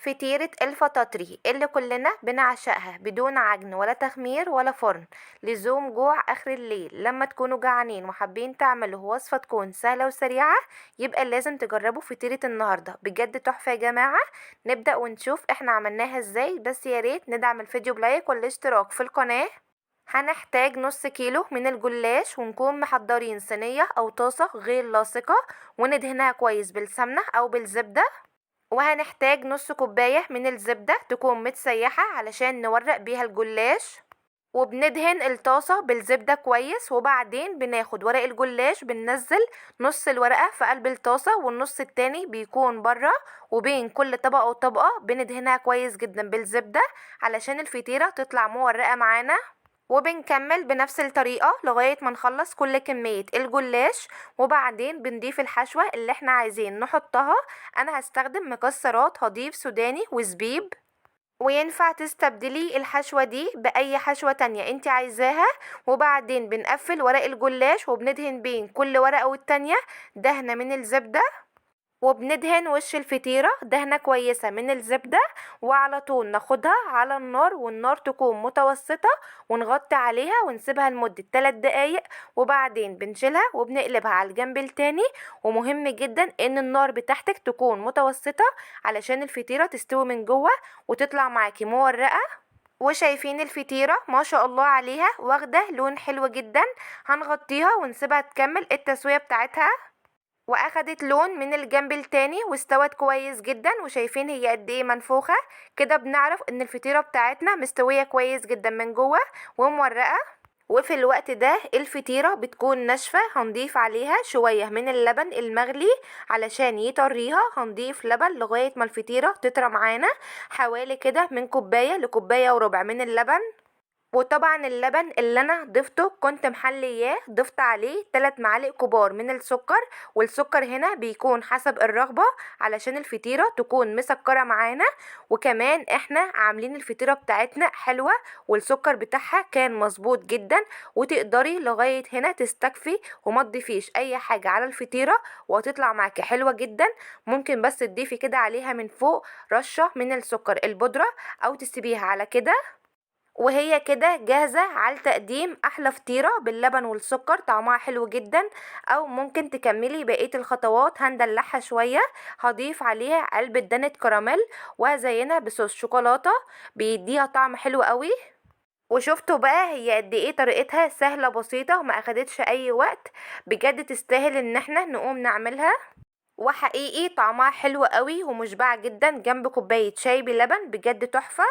فطيرة الفطاطري اللي كلنا بنعشقها بدون عجن ولا تخمير ولا فرن، لزوم جوع اخر الليل. لما تكونوا جعانين وحابين تعملوا وصفة تكون سهلة وسريعة يبقى لازم تجربوا فطيرة النهاردة، بجد تحفة يا جماعة. نبدأ ونشوف احنا عملناها ازاي، بس يا ريت ندعم الفيديو ب like والاشتراك في القناة. هنحتاج نص كيلو من الجلاش، ونكون محضرين صينية او طاسة غير لاصقة وندهنها كويس بالسمنة او بالزبدة. وهنحتاج نص كوباية من الزبدة تكون متسيحة علشان نورق بيها الجلاش. وبندهن الطاسة بالزبدة كويس، وبعدين بناخد ورق الجلاش بننزل نص الورقة في قلب الطاسة والنص التاني بيكون برا، وبين كل طبقة وطبقة بندهنها كويس جدا بالزبدة علشان الفطيرة تطلع مورقة معانا. وبنكمل بنفس الطريقة لغاية ما نخلص كل كمية الجلاش، وبعدين بنضيف الحشوة اللي احنا عايزين نحطها. انا هستخدم مكسرات، هضيف سوداني وزبيب، وينفع تستبدلي الحشوة دي بأي حشوة تانية انت عايزاها. وبعدين بنقفل ورق الجلاش وبندهن بين كل ورقة والتانية دهنة من الزبدة، وبندهن وش الفطيرة دهنة كويسة من الزبدة، وعلى طول ناخدها على النار، والنار تكون متوسطة، ونغطي عليها ونسيبها لمدة 3 دقايق، وبعدين بنشيلها وبنقلبها على الجنب التاني. ومهم جدا ان النار بتاعتك تكون متوسطة علشان الفطيرة تستوي من جوه وتطلع معاكي مورقة. وشايفين الفطيرة ما شاء الله عليها واخدة لون حلو جدا. هنغطيها ونسيبها تكمل التسوية بتاعتها، واخدت لون من الجنب التاني واستوت كويس جدا. وشايفين هي قد ايه منفوخة كده، بنعرف ان الفطيرة بتاعتنا مستوية كويس جدا من جوه ومورقة. وفي الوقت ده الفطيرة بتكون ناشفة، هنضيف عليها شوية من اللبن المغلي علشان يطريها. هنضيف لبن لغاية ما الفطيرة تطرى معانا، حوالي كده من كوباية لكوباية وربع من اللبن. وطبعا اللبن اللي انا ضفته كنت محلياه، ضفت عليه 3 معالق كبار من السكر، والسكر هنا بيكون حسب الرغبة علشان الفطيرة تكون مسكرة معانا. وكمان احنا عاملين الفطيرة بتاعتنا حلوة والسكر بتاعها كان مظبوط جدا، وتقدري لغاية هنا تستكفي وما تضيفيش اي حاجة على الفطيرة وهتطلع معاكي حلوة جدا. ممكن بس تضيفي كده عليها من فوق رشة من السكر البودرة او تسيبيها على كده، وهي كده جاهزة على التقديم. احلى فطيرة باللبن والسكر، طعمها حلو جدا. او ممكن تكملي بقية الخطوات. هندلعها شوية، هضيف عليها علبة دانت كراميل وهزينها بصوص شوكولاتة بيديها طعم حلو قوي. وشفتوا بقى هي قد ايه طريقتها سهلة بسيطة وما اخدتش اي وقت، بجد تستاهل ان احنا نقوم نعملها. وحقيقي طعمها حلو قوي ومشبعة جدا جنب كوباية شاي بلبن، بجد تحفة.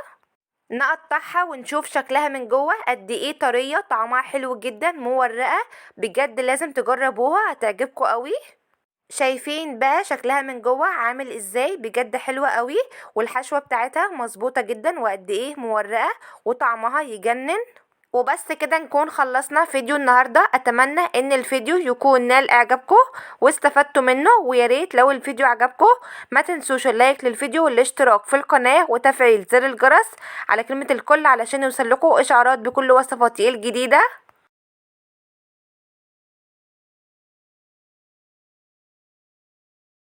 نقطعها ونشوف شكلها من جوه قد ايه طرية، طعمها حلو جدا، مورقة، بجد لازم تجربوها هتعجبكم قوي. شايفين بقى شكلها من جوه عامل ازاي، بجد حلوة قوي، والحشوة بتاعتها مظبوطة جدا وقد ايه مورقة وطعمها يجنن. وبس كده نكون خلصنا فيديو النهاردة. اتمنى ان الفيديو يكون نال اعجابكم واستفدتوا منه، ويا ريت لو الفيديو عجبكم ما تنسوش ال like للفيديو والاشتراك في القناة وتفعيل زر الجرس على كلمة الكل علشان يوصل لكم اشعارات بكل وصفاتي الجديدة.